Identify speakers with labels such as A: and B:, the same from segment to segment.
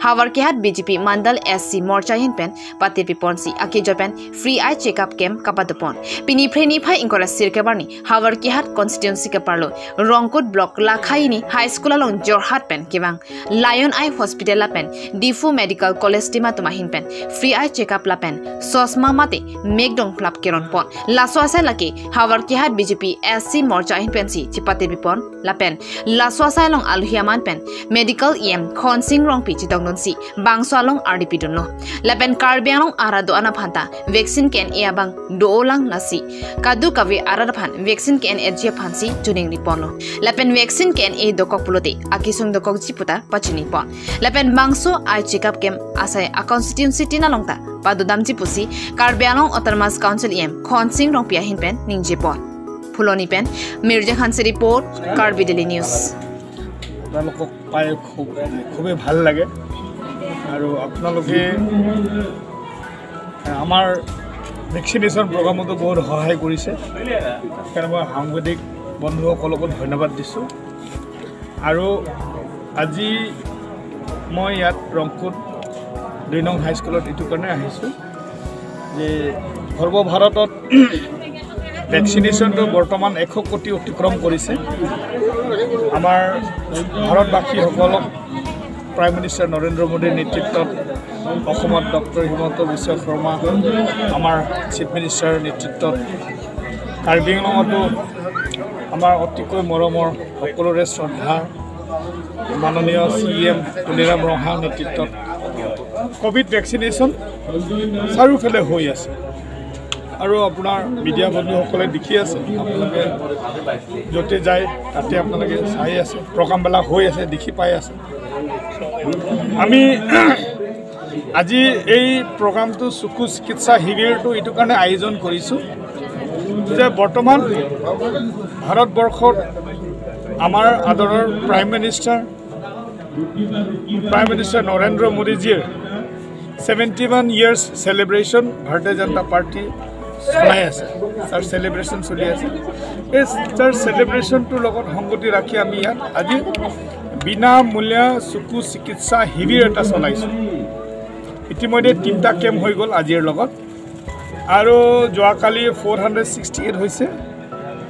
A: Hawarkihat BJP Mandal SC Morcha hinpen Patir Piponsi Aki Japan free eye checkup camp kapadupon Pini Preni Phai inkora Sirkebarni Hawarkihat constituency ke parlo Rongkut block Lakhaini High School along Jorhat pen kibang Lion Eye Hospital la pen Difu Medical College tima tuma hinpen free eye checkup la pen Sosma mate Megdong plap keron pon Laso asai laki Hawarkihat BJP SC Morcha hinpen si Chipatir Pipon la pen Laso asai long Alhiaman pen Medical EM Khonsing Rongpi Chitong si Bangso along RDP dunlo lapen Karbi Anglong arado ana phanta vaccine ken e abang dolang lasi kadu kawe arada phan vaccine ken e je phansi tuning riponlo lapen vaccine ken e dokok pulote akisung dokok jiputa pachini pon lapen Bangso eye checkup camp asai a constituency tina longta padudam jipusi Karbi Anglong Autonomous Council em Khonsing Rongpia hinpen ningje pon Phuloni pen Mirza Khan se report Karbi Daily News.
B: আপোনালোকক পাই খুবেই ভাল লাগে আৰু আপোনালোকে আমাৰ vaccination প্ৰগ্ৰামতো বহুত সহায় কৰিছে। সেইকাৰণে মই সাংবাদিক বন্ধুসকলকো ধন্যবাদ দিছোঁ। আৰু আজি মই ইয়াত ৰংকুট 2 নং হাইস্কুলত এইটো কাৰণে আহিছোঁ যে সৰ্বভাৰতত ভেকচিনেশ্যনটো বৰ্তমান 100 কোটি অতিক্ৰম কৰিছে। আমাৰ ভাৰতবাসীসকলক প্ৰাইম মিনিষ্টাৰ নৰেন্দ্ৰ মোদীৰ নেতৃত্বত অসমত ডক্টৰ হিমন্ত বিশ্ব শৰ্মা আমাৰ চিফ মিনিষ্টাৰৰ নেতৃত্বত কাৰ্বি আংলঙতো আমাৰ অতিকৈ মৰমৰ সকলোৰে শ্ৰদ্ধা মাননীয় চি এম তুলিৰাম ৰংহাঙৰ নেতৃত্বত ক'ভিড ভেকচিনেশ্যন চাৰিওফালে হৈ আছে। আৰু আপোনাৰ মিডিয়া বন্ধুসকলে দেখি আছে, আপোনালোকে য'তে যায় তাতে আপোনালোকে চাই আছে, প্ৰগ্ৰামবিলাক হৈ আছে, দেখি পাই আছে। আমি আজি এই প্ৰগ্ৰামটো চকু চিকিৎসা শিবিৰটো এইটো কাৰণে আয়োজন কৰিছোঁ যে বৰ্তমান ভাৰতবৰ্ষত আমাৰ আদৰৰ প্ৰাইম মিনিষ্টাৰ নৰেন্দ্ৰ মোদীজীৰ 71 years celebration ভাৰতীয় জনতা পাৰ্টি চলাই আছে, তাৰ চেলিব্ৰেশ্যন চলি আছে। এই তাৰ চেলিব্ৰেশ্যনটোৰ লগত সংগতি ৰাখি আমি ইয়াত আজি বিনামূলীয়া চকু চিকিৎসা শিবিৰ এটা চলাইছোঁ। ইতিমধ্যে 3টা কেম্প হৈ গ'ল আজিৰ লগত, আৰু যোৱাকালি 468 হৈছে,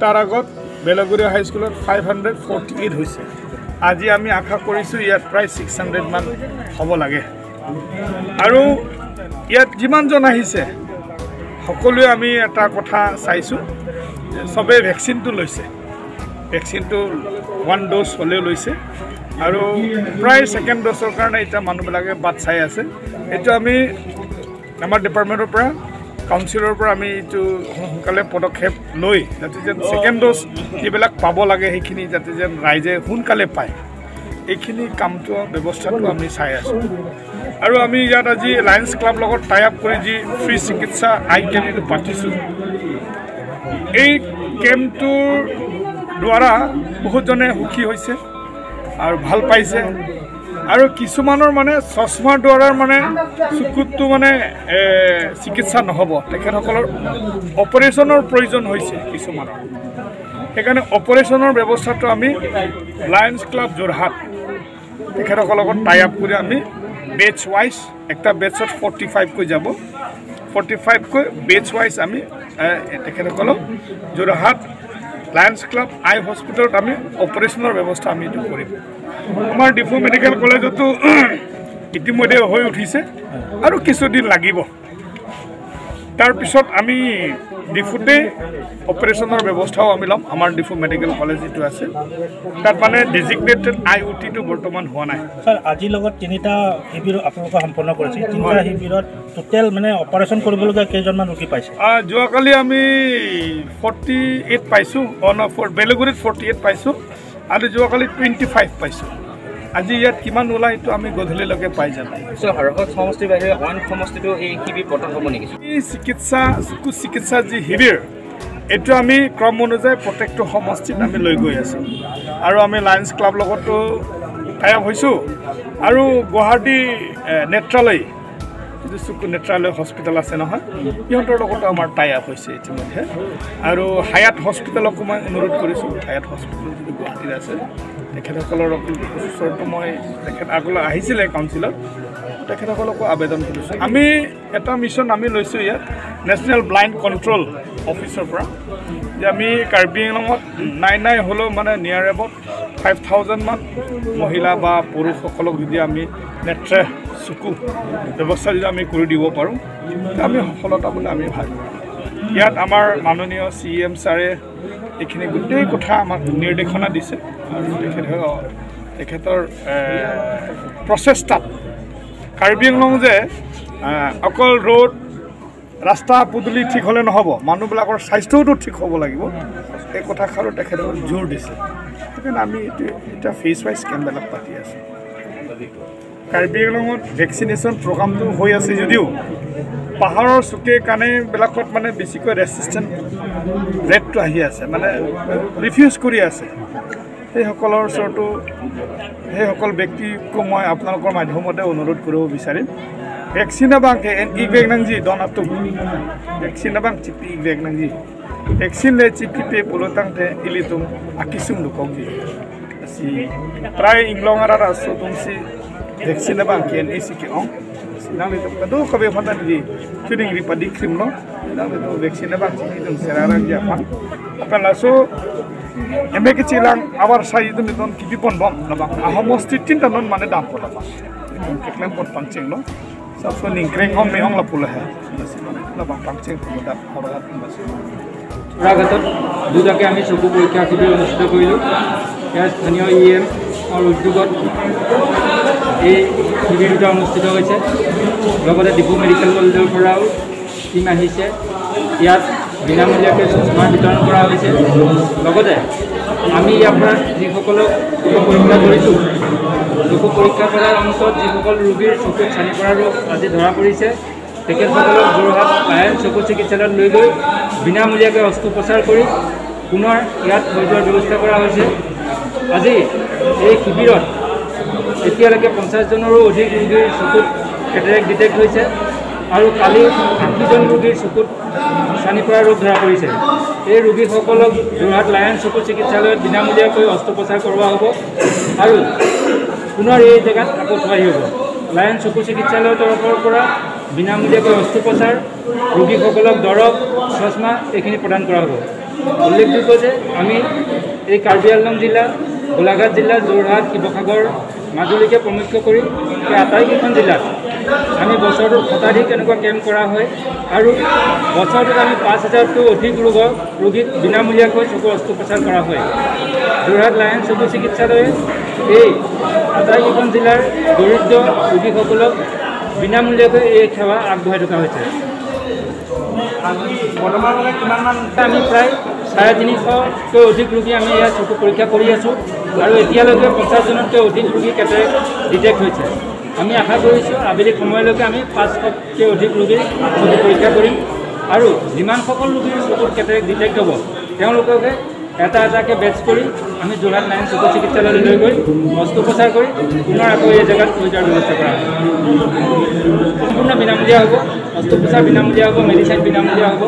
B: তাৰ আগত বেলগুৰি হাইস্কুলত 548 হৈছে। আজি আমি আশা কৰিছোঁ ইয়াত প্ৰায় 600 মান হ'ব লাগে। আৰু ইয়াত যিমানজন আহিছে সকলোৱে আমি এটা কথা চাইছোঁ, চবেই ভেকচিনটো লৈছে, ভেকচিনটো 1 ড'জ হ'লেও লৈছে আৰু প্ৰায় ছেকেণ্ড ড'জৰ কাৰণে এতিয়া মানুহবিলাকে বাট চাই আছে। এইটো আমি আমাৰ ডিপাৰ্টমেণ্টৰ পৰা কাউন্সিলৰ পৰা আমি এইটো সোনকালে পদক্ষেপ লৈ যাতে যেন ছেকেণ্ড ড'জ যিবিলাক পাব লাগে সেইখিনি যাতে যেন ৰাইজে সোনকালে পায়, এইখিনি কামটো ব্যৱস্থাটো আমি চাই আছোঁ। আৰু আমি ইয়াত আজি লায়ন্স ক্লাব লগত টাই আপ কৰি যি ফ্ৰী চিকিৎসা আই কেম্পটো পাতিছোঁ, এই কেম্পটোৰ দ্বাৰা বহুতজনে সুখী হৈছে আৰু ভাল পাইছে। আৰু কিছুমানৰ মানে চশমাৰ দ্বাৰা মানে চকুতটো মানে চিকিৎসা নহ'ব, তেখেতসকলৰ অপাৰেশ্যনৰ প্ৰয়োজন হৈছে কিছুমানৰ। সেইকাৰণে অপাৰেশ্যনৰ ব্যৱস্থাটো আমি লায়ন্স ক্লাব যোৰহাট তেখেতসকলৰ লগত টাই আপ কৰি আমি বেচ ৱাইজ একটা বেচত 45কৈ যাব, 45কৈ বেচ ৱাইজ আমি তেখেতসকলক যোৰহাট লায়ন্স ক্লাব আই হস্পিটেলত আমি অপাৰেশ্যনৰ ব্যৱস্থা আমি এইটো কৰিম। আমাৰ ডিফু মেডিকেল কলেজতো ইতিমধ্যে হৈ উঠিছে আৰু কিছুদিন লাগিব, তাৰপিছত আমি ডিফুতে অপাৰেশ্যনৰ ব্যৱস্থাও আমি ল'ম। আমাৰ ডিফু মেডিকেল কলেজ যিটো আছে তাত মানে ডেজিগনেটেড আই অ' টিটো বৰ্তমান হোৱা নাই।
C: ছাৰ, আজিৰ লগত 3টা শিবিৰ আপোনালোকে সম্পন্ন কৰিছে, 3টা শিবিৰত টোটেল মানে অপাৰেশ্যন কৰিবলগীয়া কেইজনমান ৰোগী পাইছে?
B: যোৱাকালি আমি 48 পাইছোঁ, বেলেগুৰিত 48 পাইছোঁ আৰু যোৱাকালি 25 পাইছোঁ। আজি ইয়াত কিমান ওলায় এইটো আমি গধূলিলৈকে পাই যাম।
D: সমষ্টিৰ বাহিৰে অইন সমষ্টিটো এই শিবিৰ পতন হ'ব নেকি?
B: এই চিকিৎসা চকু চিকিৎসা যি শিবিৰ এইটো আমি ক্ৰম অনুযায়ী প্ৰত্যেকটো সমষ্টিত আমি লৈ গৈ আছোঁ। আৰু আমি লায়ন্স ক্লাব লগতো টাই আপ হৈছোঁ আৰু গুৱাহাটী নেত্ৰালয় যিটো চকু নেত্ৰালয় হস্পিটেল আছে নহয়, সিহঁতৰ লগতো আমাৰ টাই আপ হৈছে ইতিমধ্যে। আৰু হায়াত হস্পিটেলকো মই অনুৰোধ কৰিছোঁ, হায়াত হস্পিটেল যিটো গুৱাহাটীত আছে তেখেতসকলৰ ওচৰতো মই তেখেত আগলৈ আহিছিলে কাউন্সিলত, তেখেতসকলকো আবেদন কৰিছোঁ। আমি এটা মিছন আমি লৈছোঁ ইয়াত নেশ্যনেল ব্লাইণ্ড কণ্ট্ৰল অফিচৰ পৰা যে আমি কাৰ্বি আংলঙত নাই নাই হ'লেও মানে নিয়াৰ এবাউট 5000 মান মহিলা বা পুৰুষসকলক যদি আমি নেত্ৰে চকু ব্যৱস্থা যদি আমি কৰি দিব পাৰোঁ, আমি সফলতা বুলি আমি ভাবোঁ। ইয়াত আমাৰ মাননীয় CM ছাৰে এইখিনি গোটেই কথা আমাক নিৰ্দেশনা দিছে আৰু তেখেতৰ প্ৰচেষ্টাত কাৰ্বি আংলং যে অকল ৰোড ৰাস্তা পদূলি ঠিক হ'লে নহ'ব, মানুহবিলাকৰ স্বাস্থ্যওতো ঠিক হ'ব লাগিব, এই কথাষাৰো তেখেতে জোৰ দিছে। সেইকাৰণে আমি এতিয়া ফেচ ৱাইজ কেম্পবিলাক পাতি আছোঁ। কাৰ্বি আংলঙত ভেকচিনেশ্যন প্ৰগ্ৰামটো হৈ আছে যদিও পাহাৰৰ চুকে কাণেবিলাকত মানে বেছিকৈ ৰেচিষ্টেণ্ট ৰেটটো আহি আছে, মানে ৰিফিউজ কৰি আছে। সেইসকলৰ ওচৰতো সেইসকল ব্যক্তিকো মই আপোনালোকৰ মাধ্যমতে অনুৰোধ কৰিব বিচাৰিম, vaccine Banke N E বেগনাংজি দনাটো vaccine বাং চিপি বেগনাংজি ভেকচিন লে চিপি পে পুলতাংতে ইলিতুম আকিসুম লুকংজি সি প্ৰায় ইংলঙাৰা আছো তুমসি ভেকচিন বাংকে এন ই সিকে অং sinang itu kadu kabe fanta di tuning ripa di krim no sinang itu vaksin bang itu serara dia pan apa laso eme ke chilang awar sai itu don kibi pon bom labang ahomosti tinta non mane dam pola ba keklem pon pangcheng no sab so ningkreng om me ong la pula hai labang pangcheng ko da hora basi
E: ৰাঘাটত দুটাকে আমি চকু পৰীক্ষা শিবিৰ অনুষ্ঠিত কৰিলোঁ। ইয়াৰ স্থানীয় EM উদ্যোগত এই শিবিৰ দুটা অনুষ্ঠিত হৈছে। লগতে ডিফু মেডিকেল কলেজৰ পৰাও টীম আহিছে। ইয়াত বিনামূলীয়াকৈ চশমা বিতৰণ কৰা হৈছে। লগতে আমি ইয়াৰ পৰা যিসকলক চকু পৰীক্ষা কৰিছোঁ, চকু পৰীক্ষা কৰাৰ অন্তত যিসকল ৰোগীৰ চকুত চানি পৰা ৰোগ আজি ধৰা পৰিছে, তেখেতসকলক যোৰহাট লায়ন চকু চিকিৎসালয়ত লৈ গৈ বিনামূলীয়াকৈ অস্ত্ৰোপচাৰ কৰি পুনৰ ইয়াত থৈ যোৱাৰ ব্যৱস্থা কৰা হৈছে। আজি এই শিবিৰত এতিয়ালৈকে 50জনৰো অধিক ৰোগীৰ চকুত কেটেৰেক্ট ডিটেক্ট হৈছে আৰু কালি 80জন ৰোগীৰ চকুত চানি পৰা ৰোগ ধৰা পৰিছে। এই ৰোগীসকলক যোৰহাট লায়ন চকু চিকিৎসালয়ত বিনামূলীয়াকৈ অস্ত্ৰোপচাৰ কৰোৱা হ'ব আৰু পুনৰ এই জেগাত আকৌ থোৱাহি হ'ব। লায়ন চকু চিকিৎসালয়ৰ তৰফৰ পৰা বিনামূলীয়াকৈ অস্ত্ৰোপচাৰ, ৰোগীসকলক দৰৱ, চশমা এইখিনি প্ৰদান কৰা হ'ব। উল্লেখযোগ্য যে আমি এই কাৰ্বি আংলং জিলা, গোলাঘাট জিলা, যোৰহাট, শিৱসাগৰ, মাজুলীকে প্ৰমুখ্য কৰি এই আটাইকেইখন জিলাত আমি বছৰটোত শতাধিক এনেকুৱা কেম্প কৰা হয় আৰু বছৰটোত আমি 5000তকৈও অধিক ৰোগীক বিনামূলীয়াকৈ চকু অস্ত্ৰোপচাৰ কৰা হয়। যোৰহাট লায়ন চকু চিকিৎসালয়ে এই আটাইকেইখন জিলাৰ দৰিদ্ৰ ৰোগীসকলক বিনামূলীয়াকৈ এই সেৱা আগবঢ়াই থকা হৈছে। আমি প্ৰায় 350তকৈ অধিক ৰোগী আমি ইয়াত চকু পৰীক্ষা কৰি আছোঁ আৰু এতিয়ালৈকে 50জনতকৈ অধিক ৰোগী কেটেৰেক্ট ডিটেক্ট হৈছে। আমি আশা কৰিছোঁ আবেলি সময়লৈকে আমি 500তকৈ অধিক ৰোগীৰ চকু পৰীক্ষা কৰিম আৰু যিমানসকল ৰোগীৰ চকুত কেটেৰেক্ট ডিটেক্ট হ'ব তেওঁলোককে এটা এটাকৈ বেটছ কৰি আমি যোৰহাট লায়ন চকু চিকিৎসালয়লৈ লৈ গৈ অস্ত্ৰোপচাৰ কৰি পুনৰ আকৌ এই জেগাত লৈ যোৱাৰ ব্যৱস্থা কৰা হ'ব। সম্পূৰ্ণ বিনামূলীয়া হ'ব, অস্ত্ৰোপচাৰ বিনামূলীয়া হ'ব, মেডিচাইন বিনামূলীয়া হ'ব।